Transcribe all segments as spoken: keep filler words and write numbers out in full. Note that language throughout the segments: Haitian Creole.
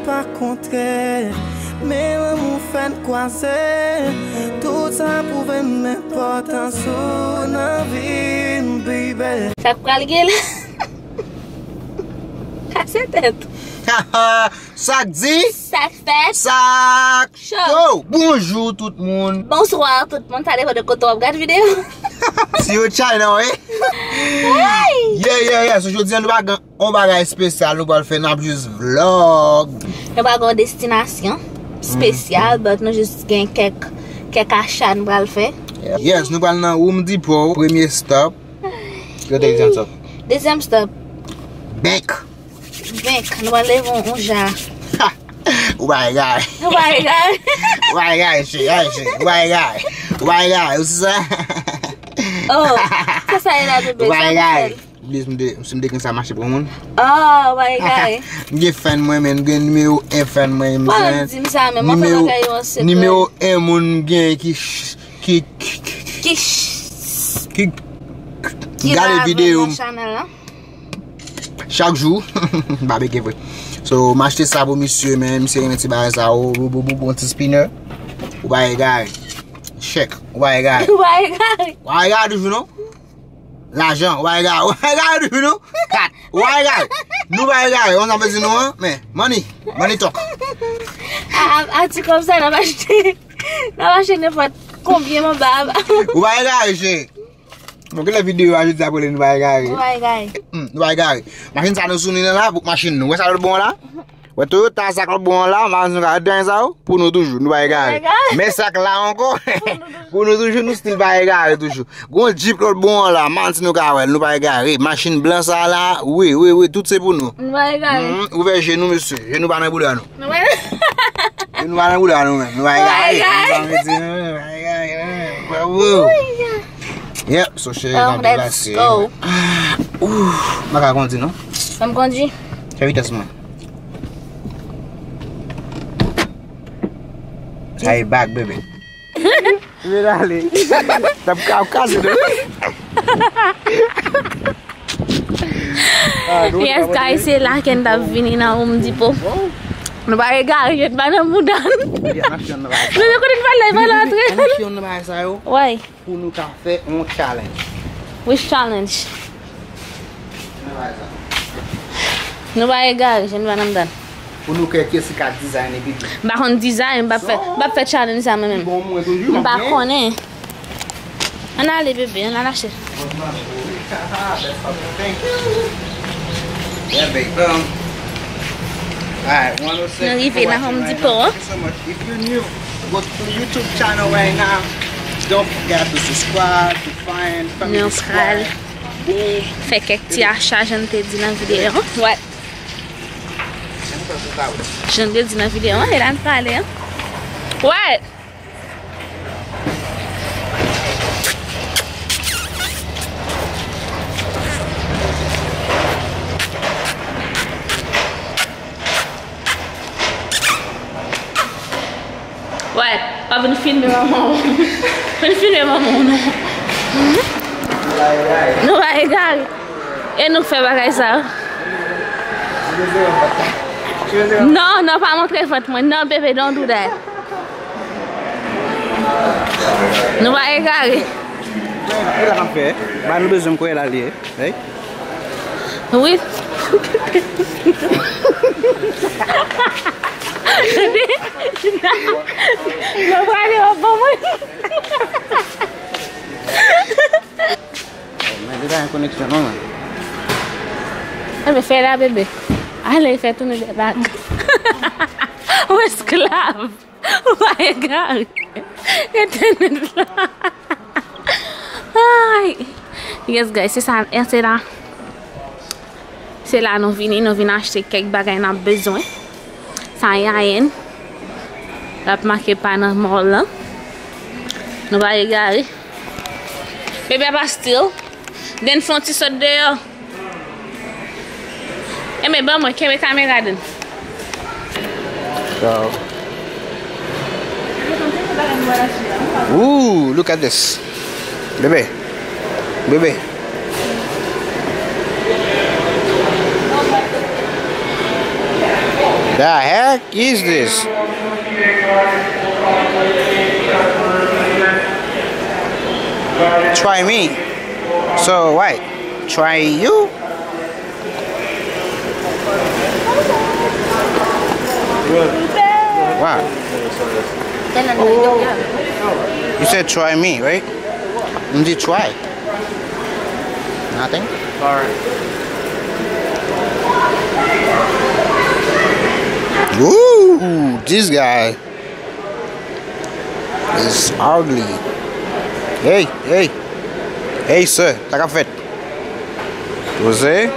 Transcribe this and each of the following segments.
Pa kontrè, men lanmou fè n kwaze. Tout sa pwouve m enpòtans ou nan vi m, baby. Sa k pral gen la? Kase tèt. Sa k di? Sa k fèt? Sa k cho? Cho! Bonjou tout moun. Bonswa tout moun. Sa depann de kote w ap gade videyo. Si yo China, wi. Hey! Yeah, yeah, yeah. So, jodi a, nou pa gen yon bagay espesyal nou pral fè, n ap jis vlog. Nou pa gen yon destinasyon espesyal, but nou jis gen kèk, kèk acha nou pral fè. Yes, nou pral nan Home Depot, premye stop. Yo te dezyèm stop. Dezyèm stop. Bank. Bank, nou pral leve yon, yon ja. Ha! Ou pa egare. Ou pa egare. Ou pa egare, cheri, ay, cheri. Ou pa egare. Ou pa egare, ou si sa? Oh, se sa e la, bebe. Ou pa egare. Bliye si m te, si m te gen sa mache pran moun. Oh, ou pa egare. M gen fan mwen, men m gen nimewo en fan mwen, m gen. Pa di m sa, men mwen fè bagay yo an sekrè. Nimewo en moun m gen ki ch-, ki, ki, ki, ki, ki, ki gade videyo m. Chak jou. M pa bege vre. So, m achte sa pou misye, men misye renmen ti bagay sa, o, bo, bo, bo, bo, ti spinner. Ou pa egare. Chèk. Ou pa egare. Ou pa egare. Ou pa egare toujou, non? Lajan, ou pa egare. Ou pa egare toujou, non? Kat. Ou pa egare. Nou pa egare. Ou sa vle di nou, an? Men, money. Money talk. A, a, a ti kòb sa, n ap achte. N ap achte nenpòt konbyen manba. Ou pa egare, cheri. Bon, kilè videyo a jodi a pou nou pa egare? Nou pa egare. Hmm, nou pa egare. Machin sa nou sou li la, pou machin nou. Wè sa lòt bò an la? Wè Toyota sa k lòt bò an la, machin nou ka dènye sa yo, pou nou toujou, nou pa egare. Nou pa egare. Men sa k la ankò, pou nou toujou, nou still pa egare toujou. Gon Jeep lòt bò an la, machin nou ka wè l, nou pa egare. Machin blan sa la, wi, wi, wi, tout se pou nou. Nou pa egare. Hmm, ouvè je nou, mesye. Je nou pa nan bouda nou. Nou pa egare. Je nou pa nan bouda nou menm. Nou pa egare. Nou pa egare. Nou pa egare, nou pa egare. Bravo. Yep, so cheri, n ap deplase. Let's go. Ah, ouh, m pa ka kondi, non. Fè m kondi. Fè vitès mwen. Sa e bag, bebe. Vin ale. T ap ka, ap kaze, non. Yes, guys, se la ke n t ap vini nan Home Depot. Nou pa egare, nou pa nan bouda n. Bebe, kote n pale la, pale antre. Why? Pou nou ka fè yon challenge. Which challenge? Nou pa egare, je n pa nan mouda n. Pou nou kwè kiyès ki ka design pi byen. M pa konn design, m pa fè, m pa fè challenge sa mwen menm. M pa konnen. Ann ale, bebe, ann al achte. Yeah, babe. Um, alright, one oh six. Nou rive nan Home Depot. Thank you so much. If you're new, go to the YouTube channel right now. Don't forget to subscribe, to find Family Squad. Boom. Fè kèk ti acha, jan n te di nan videyo. What? Jan n te di nan videyo, e la n prale. What? Wè, pa vin filme manman w. Vin filme manman w, non. Nou pa egare. E nou k fè bagay sa. Non, non, pa montre vant mwen. Non, bebe, don't do that. Nou pa egare. Kisa n ap fè? Ba nou bezwen m kwè la li ye. Hey. Wi. Mwen prale w ap ban mwen. Men li pa gen koneksyon non, men. Enben, fè la, bebe. Ale, fè tounen de bag. Ou esklav. Ou pa egare. Rete nèt la. Ay. Yes, guys, se sa, se la. Se la nou vini, nou vin achte kèk bagay n ap bezwen. Sa Yayen. L ap make pa nan mall lan. Nou pa egare. Bebe, apa still. Den fè yon ti sòt deyò. Enben, ban mwen, kenbe kamera, Dan. Ciao. Ooh, look at this. Bebe. Bebe. The heck? Is this? Try me. So what? Try you? Wow. You said try me, right? M di try. Nothing? Alright. Ooh, this guy is ugly. Hey, hey. Hey, sir. Sa k ap fèt? Poze.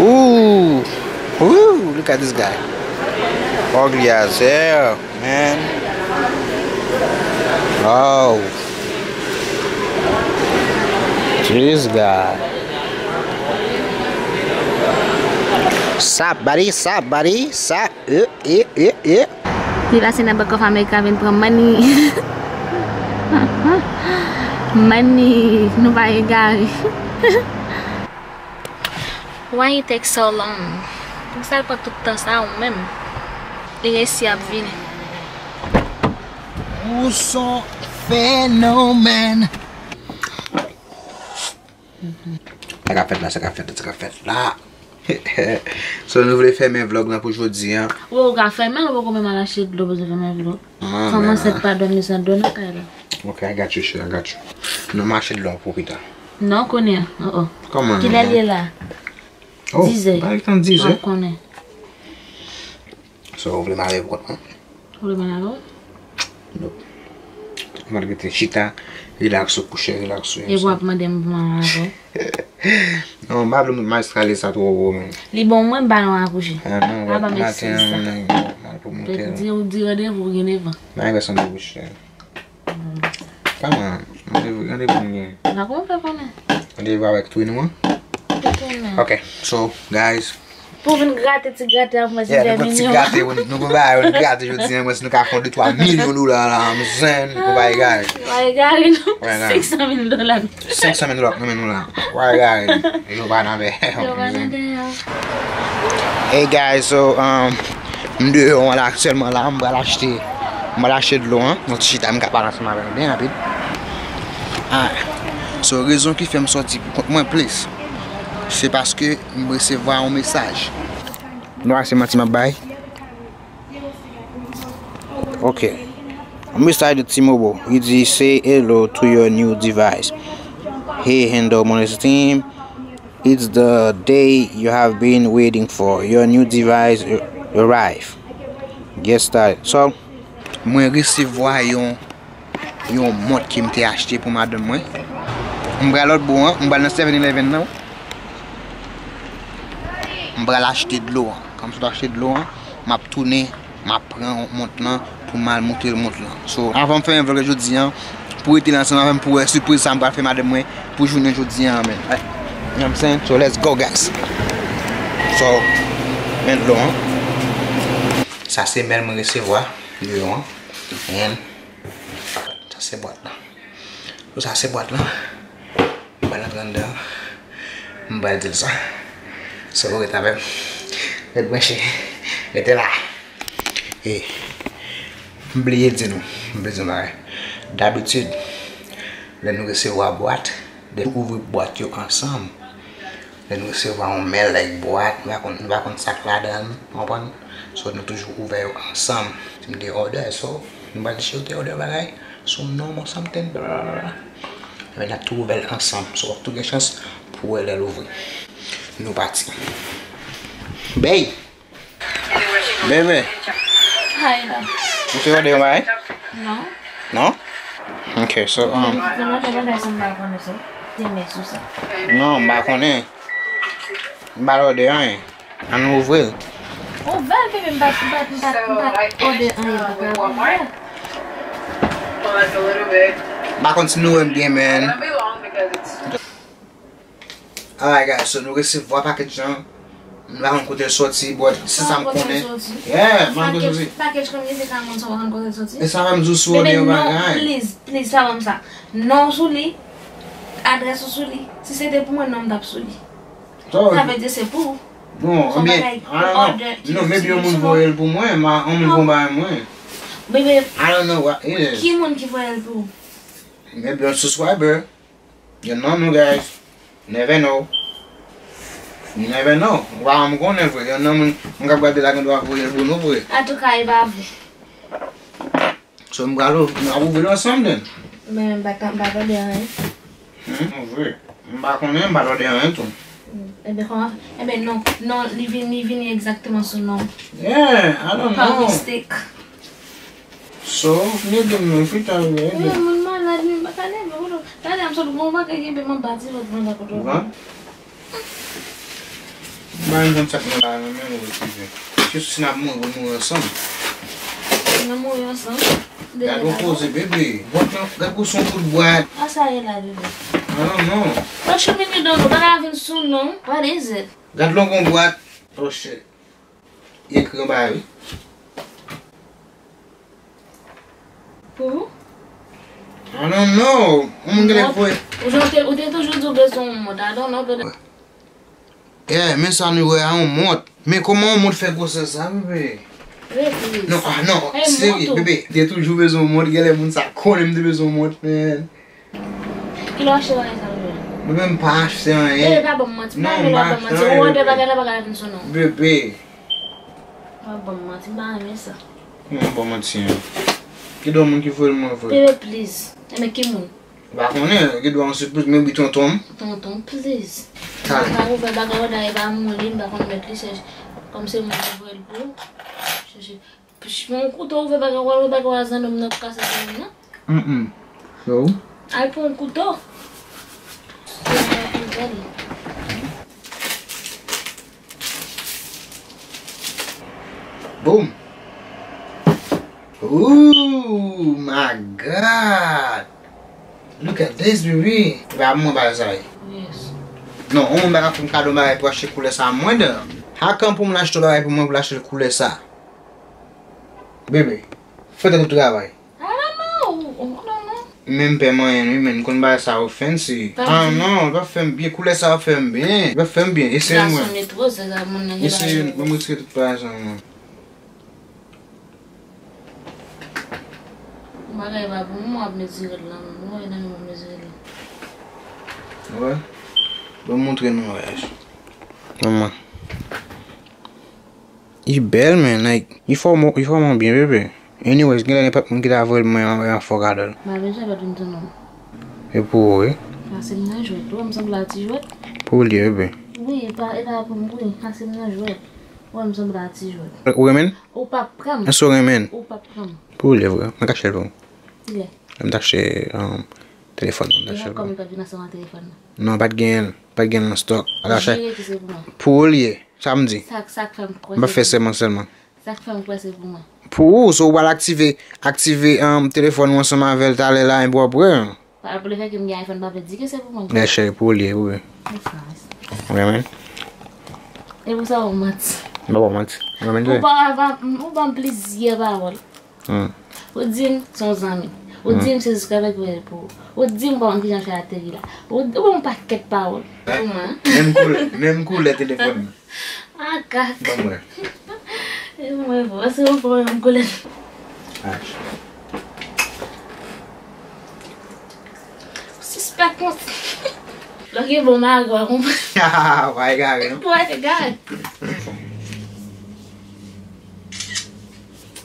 Ooh. Ooh, look at this guy. Ugly as hell, man. Oh. This guy. Sap, buddy, sap, buddy, sap. Eh, eh, eh, eh. Li pase nan Bank of America vin pran money. Money, nou pa egare. Why it take so long? Poukisa l pran tout tan sa ou menm? Li resi ap vini. Ou son fenomèn. Sa k ap fèt la, sa k ap fèt la, sa k ap fèt la. So, nou vle fèmen vlog lan pou jodi a. Ou ka fèmen l, ou poko menm al achte dlo pou fèmen vlog. Fanm ansent pa dòmi san dlo nan kay la. Ok, I got you, shit, I got you. Nou mache dlo pou pita. Non, kounye a. Oh, oh. Kòman non? Kilè l ye la? Oh, dizè. Pa gen tan dizè. W ap konnen. So, ou vle m ale pou kont mwen? Ou vle m ale avè w? Nope. Mwen rete chita, relax ou, kouche, relax ou. Epi w ap mande m pou m ale avè w? Non, m pa vle moute majistra li sa twò wo, men. Li bon, mwen m pa nan akouche. Ah, non, pa ban m maten, ekskiz sa. Nèg yo mal pou moute. Di, ou di randevou gen devan. Mwen gen sandwich. Kòman? Randevou, randevou m gen. Nan kòman fè konnen? Randevou avèk twin ou an? Ki twin nan? Ok, so, guys. Pou vin grate ti grate avèk mwen, yeah, nou ti grate, nou pou bay, nou grate jodi an, mwen si nou ka fè de twa milyon dola la, m zen, nou pa egare. Pa egare, non. Senk san mil dola. Senk san mil dola nan men nou la. Pa egare. Yo pa nan bè. Yo pa nan bè. Hey guys, so, um, m deyò an la aktyèlman la, m pral achte, m pral achte dlo an. Yon ti chita, m ka pale ansanm avè nou byen rapid. Alright. So, rezon ki fè m sòti pou kont mwen plis, se paske m resevwa yon mesaj. Nou wè se manti m ap bay? Ok. Mister T-Mobile, li di, "Say hello to your new device. Hey, handle money team. It's the day you have been waiting for. Your new device arrive. Get started." So, mwen resevwa yon, yon mont ke m te achte pou madanm mwen. M pral lòt bò an, m pral nan Seven Eleven nan. M pral achte dlo an. Kan m sot achte dlo an, m ap tounen, m ap pran mont lan pou m al moute mont lan. So, avan m fèmen vlog jodi an, pou rete la ansanm avè m pou wè sipriz sa m pral fè madanm mwen pou jounen jodi an, man. You know what I'm saying? So, let's go, guys. So, men dlo an. Sa se mèl mwen resevwa deyò an. And sa se bwat la. So, sa se bwat la. M pral antre anndan. M pral di l sa. So, ret avè m. Ret branche. Rete la. E, m bliye di nou. M bliye di nou bagay. Dabitid, lè nou resevwa bwat, depi nou ouvri bwat yo ansanm, lè nou resevwa yon mèl like bwat, nou pa konn, nou pa konn sa k ladan l, ou konprann? So, nou toujou ouvè yo ansanm. Si m te order, so, nou pral chita order bagay, sou non, mon something, blablabla. Epi n ap tou ouvè l ansanm. So, w ap tou gen chans pou w wè lè l ouvri. Nou pati. Bey! Bebe! Hi, love. Ou te order yon bagay? Non. Non? Ok, so, um, Gen lòt bagay sa m pa konnen sa. Te mè sou sa. Non, m pa konnen. M pa order anyen. Ann ouvri l. Ouvè l, bebe, m pa, m pa, m pa, m pa order anyen, m pa ka ouvè l. M pa konn si nou wè m byen, man. Alright, guys, so nou resevwa package lan. M pa konn kote l soti, but se sa m konnen. Yeah, m pa konn kote l soti. Package, package kòm li se ka moun sa w pa konn kote l soti. E sa fè m di w sou order yon bagay. Bebe, non, please, please, pa ban m sa. Non sou li. adrès ou sou li. Si se te pou mwen, non, m t ap sou li. Sa vle di se pou ou. Non, se yon bagay order ki sou li. Non, maybe yon moun voye l pou mwen, ma, yon moun voye l mwen. Bebe, I don't know what it is. Ki moun ki voye l pou ou? Maybe yon subscriber. You don't know, guys. Never know. You never know. Ou pa janm konnen vre. Yon moun, moun k ap gade la gen dwa voye l pou nou vre. Antouka, e pa vre. So, m pral ou-, nou ap ouvri l ansanm, then. Men, m pa ka, m pa tande anyen. Hmm, vre. M pa konnen, m pa tande anyen tou. Hmm. Ebyen, kòman, ebyen, non, non, li vin, li vini egzakteman sou non. Yeah, I don't know. Pa mistake. So, m ede m non, pita, m ede. Ebyen, moun malad, men m pa ka leve, ou non. Talè a m sot gon bagay kenbe m anba ti vant mwen la kote w. Vant? M pa menm konn sa k nan la nan men w, eskize. Paske si n ap mouri, pou n mouri ansanm. N ap mouri ansanm. Gad ou poze, bebe. Bwat lan, gad pou son kout bwat. A sa ye la, bebe. Ah, non. Don't show me you don't know. Bagay la vin sou non. What is it? Gad longon bwat. Oh, shit. Li ekri anba, wi. Pou ou? I don't know. Yon moun genlè voye. Ou te, ou te toujou di w bezwen yon mont. I don't know, but... Yeah, men sa nou wè a yon mont. Men kòman yon mont fè gwosè sa, bebe? Bebe, please. Non, ah, non, serye, bebe. Te toujou bezwen yon mont, genlè moun sa konnen m te bezwen yon mont, man. Kilè w achte bagay sa yo? Mwen menm pa achte anyen. Bebe, pa ban m manti. M pa renmen lè w ap ban m manti. Ou wè de bagay la, bagay la vin sou non. Bebe. W ap ban m manti, m pa renmen sa. Kòman w ban m manti, an? Ki dwa moun ki voye l mwen vre? Bebe, please. Enben, ki moun? M pa konnen, ki dwa yon sipriz, maybe tonton m. Tonton, please. Talè. M pa ouvè bagay la, e pa moun li, m pa konn mèt li, se kòm se moun ki voye l pou ou. Chèche. Pran yon kouto, ouvè bagay, w al wè bagay w a zanmi m nan k kase zanmi m nan. Mm, mm. So? Al pran yon kouto. Boom. Ooh, my God. Look at this, baby. E pa mwen bagay sa ye. Yes. Non, yon moun pa ka fè m kado bagay pou achte koulè sa mwen dan. How come pou moun achte bagay pou mwen pou l achte koulè sa? Bebe, fè tèt ou travay. I don't know. I don't know. Men m pè manyen wi, men m konn bagay sa yo fancy. Ah non, l pa fè m byen, koulè sa yo fè m byen. L pa fè m byen, eseye mwen. Gason netwoze la, moun nan gen bagay. Eseye, ban m retire tout bagay sa mwen. Bagay pa pou mwen, w ap mezire l la, mwen, mwen, nan mwen mezire l la. Wè. Ban m montre nou, wè. Manman. Li bèl, man, like, li fòme, li fòme w byen, bebe. Anyways, genlè nenpòt moun ki ta voye l mwen an, an fò gade l. M pa bezwen lòt moun sou non. E pou ou, wi. Pase m nan jwèt, ou wè m sanble a ti jwèt. Pou ou l ye, bebe. Wi, e pa, e pa pou m, wi, pase m nan jwèt. Ou wè m sanble a ti jwèt. Ou renmen l? Ou p ap pran m. Èske w renmen l? Ou p ap pran m. Pou ou l ye, vre? Mwen ka achte l pou ou. Kilè? Mwen ta achte, um, telefòn nan, mwen ta achte l pou ou. E kòman l pa t vin ansanm ak telefòn nan? Non, pa t genyen l. Pa t genyen l nan stock. Jire ki se pou mwen. Pou ou l ye. Sa m di? Sa, sa k fè m kwè se pou mwen. M ap fè sèman sèlman. Sa k fè m kwè se pou mwen. Pou ou, so ou pral aktive, aktive, um, telefòn ou ansanm avè l talè la, epi w ap wè. Pa, pou le fè ke m gen iPhone, pa vle di ke se pou mwen. Lè cheri, pou ou l ye, wi. That's nice. Ou renmen? E pou sa ou manti. M pa ba w manti. Ou renmen l vre? Ou ba, ba, ou ban m plizyè pawòl. Hmm. Ou di m se yon zanmi. Ou di m se Zouska ki voye l pou ou. Ou di m pa konn kijan fè ateri la. Ou, ou ban m yon pakèt pawòl. Pou mwen. Menm koulè, menm koulè telefòn nan. Ah, kak. Ban mwen. E mwen, bon, se yon pwoblèm koulè. Ach. Ou sispèk mwen. Lè w gen bon mari, w a konprann. Ou pa egare, non? Ou pa egare.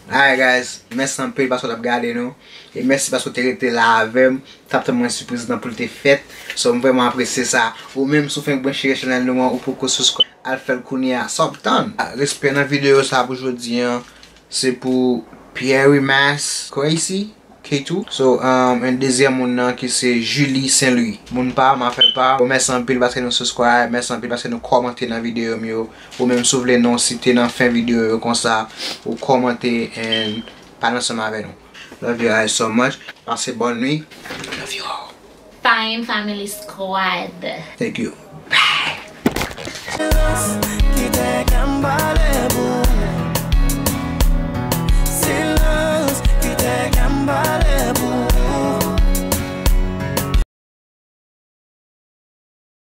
Alright, guys. Mèsi anpil paske w t ap gade nou. E mèsi paske w te rete la avè m. T ap tann mwen sipriz nan pou l te fèt. So, m vrèman apresye sa. Ou menm, si w fenk branche chanèl nou an, ou poko subscribe, al fè l kounye a. Sa w ap tann? Respè nan videyo sa pou jodi an. Se pou Pierre Mas Crazy K two. So, um, yon dezyèm moun nan ki se Julie Saint Louis. Moun pa m, afè pa. Bon, mèsi anpil paske nou subscribe. Mèsi anpil paske nou kòmante nan videyo m yo. Ou menm si w vle non site nan fen videyo yo konsa. Ou kòmante and pale ansanm avè nou. Love you guys so much. Pase bòn nwi. Love you all. Fine Family Squad. Thank you. Bye. Silans ki te kè m pale pou ou. Silans ki te kè m pale